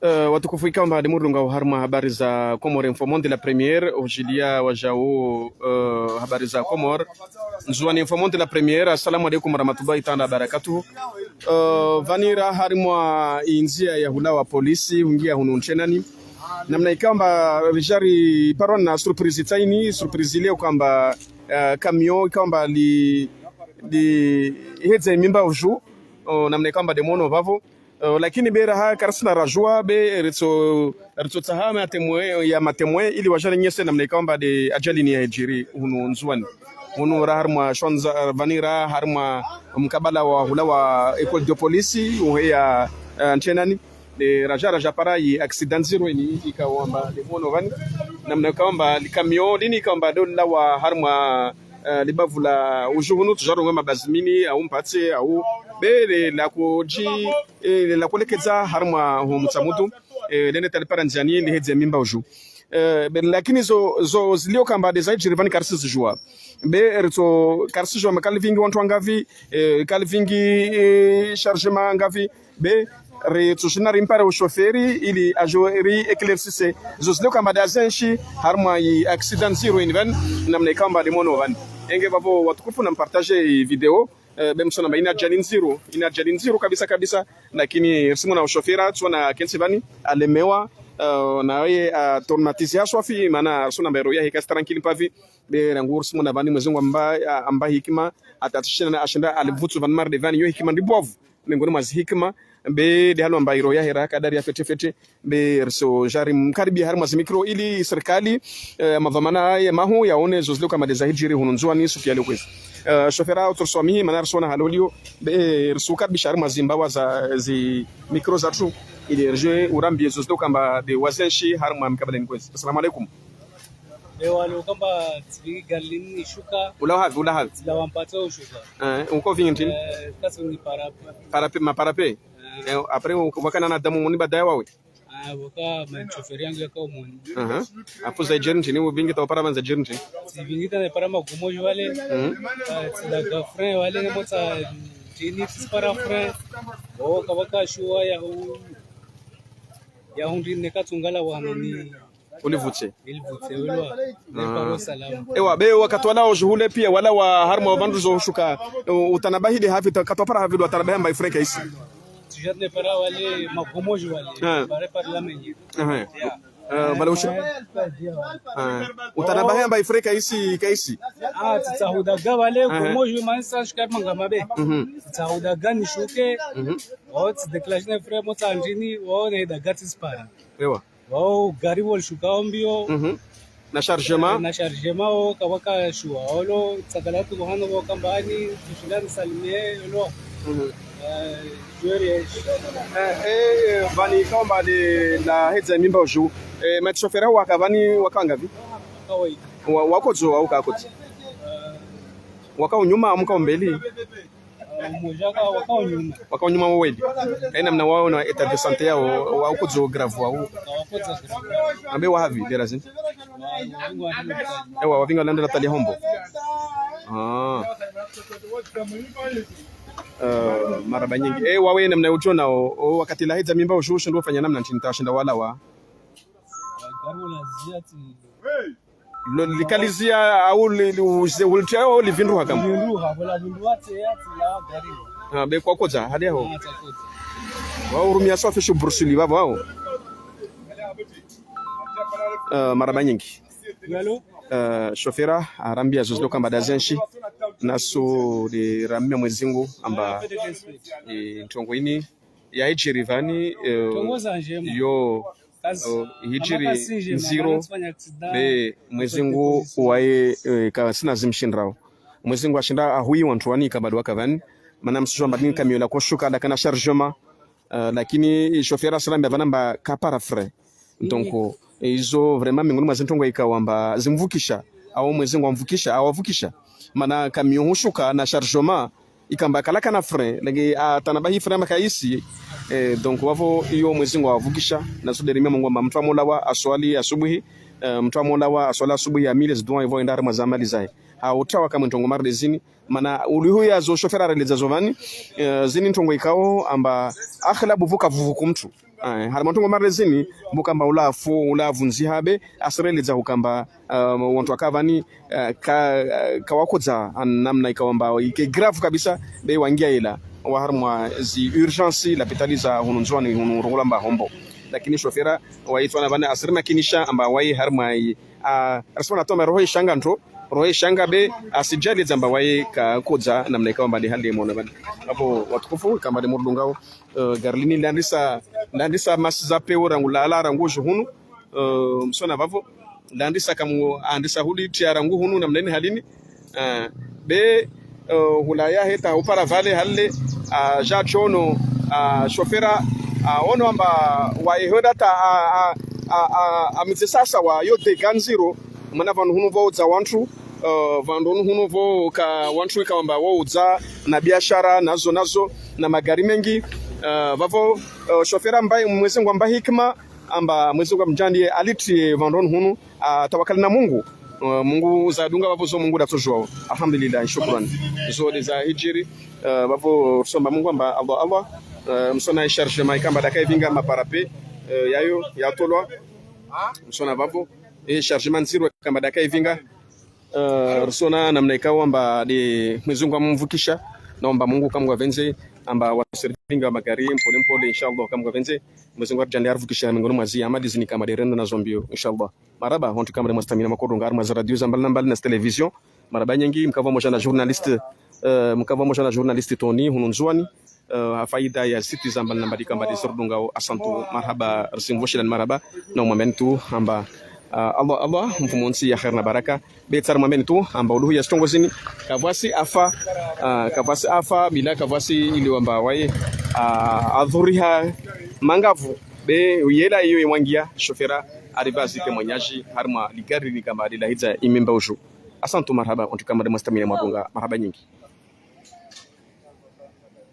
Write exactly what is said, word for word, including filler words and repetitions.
Eh, watukufu, ikao amba de murudungao harumwa habari za Comores Info Monde la Première, ujiliya wajau, eh, habari za Comores. Ndzuwani Info Monde la Première, assalamu alaikum warahmatullahi taala wabarakatuh. Eh, pvanu ra harumwa indzia ya hulawa polisi, hungia hunu Ntsenani. Namna ikao amba rijari parwa na surprise tsaini, surprise ile ikao amba, eh, camion ikao amba li, li hedza mimba uju, oh, namna ikao amba de mwono pvapvo. Eh, lakini be raha karisina rajua, be ritso, ritso tsaha matemwe, ya matemwe, ili wajari nyese namna ikao amba de ajali ni ya ijiri hunu Ndzuwani. Hunu ra harumwa shondza, eh, pvanu ra harumwa mkabala wa hulawa école de police, uheya, eh, Ntsenani. De raja, raja para yi accident ndziro ini ikao amba de mwono pvanu. Namna ikao amba li camion lini ikao amba de lawa harumwa, eh, libavu la uju hunu, tsujarongoa mabazimini, au mpatse, au be le la kuji, eh, le la kulekedza harumwa hu Mutsamudu, eh, lende talipara ndziani, lihedze mimba uju. Eh, be, lakini zo, zo zilio ikao amba de za ijiri pvanu karisizijua. Be ritso karisijua amba kalipvingi wantru wangavi, eh, kalipvingi, eh, chargement ngavi, be ritsushinda rimpare ushoferi ili ajo ri éclaircisse zo zilio ikao amba de azenshi harumwa yi accident ndziro ini pvanu, namna ikao amba de mwono pvanu. Enge pvapvo watukufu na mpartage yi video, eh, be msona amba ina ajali ndziro, ina ajali ndziro kabisa kabisa, lakini risimona ushofera, tsona kentsi pvanu, alemewa, eh, na ye, ah, traumatisé ya swafi, mana risona amba roho yahe kasi tranquille mpapvi, be rangu risimona pvanu Mwezi Mungu amba, ah, amba hikima, hata tsishina ashinda alivutsu pvanu mare de pvanu yo hikima ndi bovu. Mengoni mwa zi hikima, be de halo amba iroho yahe ra kadari ya fete fete, be ritsoja rimkaribia harumwa zi mikro ili serikali, eh, madhwamana ye mahu yaone zo zilio ikao amba de za ijiri hunu Ndzuwani suku ya leo kwezi. Eh, shofera utsoriswamihi, mana risona hali ulio, be ritsokaribisha harumwa zi mbawa za zi mikro zatru, ili rije urambie zo zilio ikao amba de wazenshi harumwa mkabala ini kwezi. Assalamu alaikum. Ewa, leo ikao amba tsipvingi gari lini ishuka. Ula havi, ula havi. Tsilawa mpatse ushuka. Eh, uko pvingi ntrini? Eh, kasi ni parape. Parape, ma parape. Eh, après, u-, wakana na damu moni baada ya wawe? Ah, waka ma chauffeur yangu yaka umoni. Aha. Afu za ijiri ntrini, upvingi ta upara pvanu za ijiri ntrini? Tsipvingi ta na para magomo jo wale. Mhm. Ah, tsilaga frein wale ne motsa ntrini tsipara frein. Waka, waka shuwa ya hu-, ya hundri neka tsungala wana ni ulivutse. Ilivutse, ulwa. Ah. Neparo salama. Ewa, be wakati wala uju hule pia, wala wa harumwa wandru zo ushuka, u-, utanabahi de havi, ta-, katwa para havi, watanabahi amba ifreka isi. Tsuja ne para wale magomo jo wale. Ah. Pare pare la menye. Aha. Ya. Eh, wale ushu-, ah. Utanabahi amba ifreka isi, kaisi. Ah, tsitsahudaga wale, aha, gomo jo manisa shukar manga mabe. Mhm. Tsitsahudaga nishuke. Mhm. Wao tsi déclenché ne frein motsa ntrini, wao ne daga tsisipara. Ewa. Wao gari walishuka mbio. Mhm. Na chargement? Na chargement wao kawaka shuwa. Wao lo tsakala tu hano wao kamba ani, tushinda nisalimie, lo. Mhm. Eh, joueur ya ishi. Eh, eh, eh, pvanu ikao amba de la hedza mimba uju. Eh, ma chauffeur waka pvanu waka ngavi? Waka waidi. Wa-, wako dzu, waka kote. Eh. Waka unyuma, amuka umbeli. Mmoja waka, waka unyuma. Waka unyuma wawili. Kaina mna wao na état de santé yao, wa ukodzo grave wao. Wakodzo grave. Ambe wahavi, dera zini? Wa-, wa-, wa-, wa-, ewa, wapvinga landela tali hombo. Ah. Eh, marahaba nyingi. Eh, wawe namna ujo nao, o, wakati la hedza mimba ushushu ndo fanya namna ntrini tashinda wala wa. Gari la ziati. Lo, likalizia au li, li, uze, ulitsia au livindruha kama? Livindruha, bola vindruha tse ya tsi la gari. Ah, be kwakodza, hali yaho. Ah, tsakodza. Wao urumia swafi shu Bruce Lee, vavo wao. Eh, marahaba nyingi. Allô? Eh, shofera, arambia zo zilo kamba dazenshi. Nasu de ramia Mwezi Mungu, amba, eh, ntrongo ini. Ya hijiri vani, eh, yo, eh, hijiri ndziro, be Mwezi Mungu waye, eh, kasina zimshindrao. Mwezi Mungu ashinda ahuyi wantru wani kabadu waka vani. Mana msujua amba dini kamiyo la koshuka la kana chargement, eh, lakini shofera salambia vana amba kapara frein. Donc, eh, izo vraiment mengoni mwa zintrongo ikao amba zimvukisha, au Mwezi Mungu amvukisha, au avukisha. Mana kamiyo hushuka na chargement, ikamba kalaka na frein, lenge atanabahi frein makaisi. Eh, donc, wavo iyo Mwezi Mungu awavukisha, na suderimia Mungu amba mntru amolawa, aswali, asubuhi, Eh, mtru amolawa aswala asubuhi ya mile zidua ivo enda harimwa zamali zahe. Ha utrawa kamwe ntrongo mardezini, mana ulihu ya zo shofera areledza zo vani, eh, zini ntrongo ikao amba akhlabu vuka vuvuku mtru. Eh, harimwa ntrongo mardezini, vuka amba ulafu, ulavu nzihabe, asireledza hukamba, eh, wantru waka vani, eh, ka, eh, kawakodza, an namna ikao amba ike grave kabisa, be wangia ila, wa harimwa zi urgence, lapitali za hunu Ndzuani hunu rongola amba hombo. Lakini shofera, waitswana vani asirima kinisha, amba waye harimwa i, a, rasifana toma roho ishanga ntro, roho ishanga be, asidjali dzamba waye kakodza namna ikao amba ni hali mona vani. Apo watukufu, kamba ni murdungao, eh, gari lini landisa, landisa masi za peu rangu lala rangu uju hunu, eh, msona vavo, landisa kamu, andisa huli tia rangu hunu namna ini halini, eh, be, eh, hula ya heta upara vale hale, ah, ja chono, ah, shofera, ah, ono amba wa ihonda ta, ah, ah, ah, ah, amitse sasa wa yo de ganziro, mana vanu hunu vo udza wantru, eh, vanu hunu vo ka wantru ikao amba wo udza na biashara, nazo, nazo, na magari mengi, eh, vavo, eh, shofera mbai, Mwezi Mungu amba hikima, amba Mwezi Mungu amdjandie aliti, eh, vanu hunu, ah, tawakali na Mungu. Eh, Mungu zadunga vavo zo Mungu datsojuao. Alhamdulillah, shukran. Zo de za hijiri, eh, vavo rusomba Mungu amba Allah, Allah. Eh, msona e chargement ikamba daka ivinga maparape, eh, yayo, yatolwa. Msona vavo, e chargement ndziro ikamba daka ivinga. Eh, rusona namna ikao amba de Mwezi Mungu amvukisha, naomba Mungu kamgwa venze, amba wasirivinga magari, mpole mpole, inshallah, kamgwa venze. Mwezi Mungu aridjandie arivukisha, miongoni mwa zi amali zini kamba de rendo na zombio, inshallah. Marahaba, hontsi kamba de mwastamina makodo nga harimwa za radio za mbali na mbali na zi télévision. Marahaba nyengi, mkava moja na journaliste, eh, mkava moja na journaliste Tony, hunu Ndzuani, eh, ha faida ya site za mbali na mbali kamba de zirudungao, asantu, marahaba, risimvushilani marahaba, na umwambeni tu, amba, ah, Allah, Allah, mfumontsi ya khair na baraka, be tsari mwambeni tu, amba uluhu ya strongo zini, kavwasi afa, ah, kavwasi afa, bila kavwasi ili wamba waye, ah, adhuriha, mangavu, be uyela iyo iwangia, shofera, arivazi ke mwenyaji, harimwa ligari ni kamba de lahidza imimba uju. Asantu marahaba, hontsi kamba de mwastamina mwadunga, marahaba nyengi.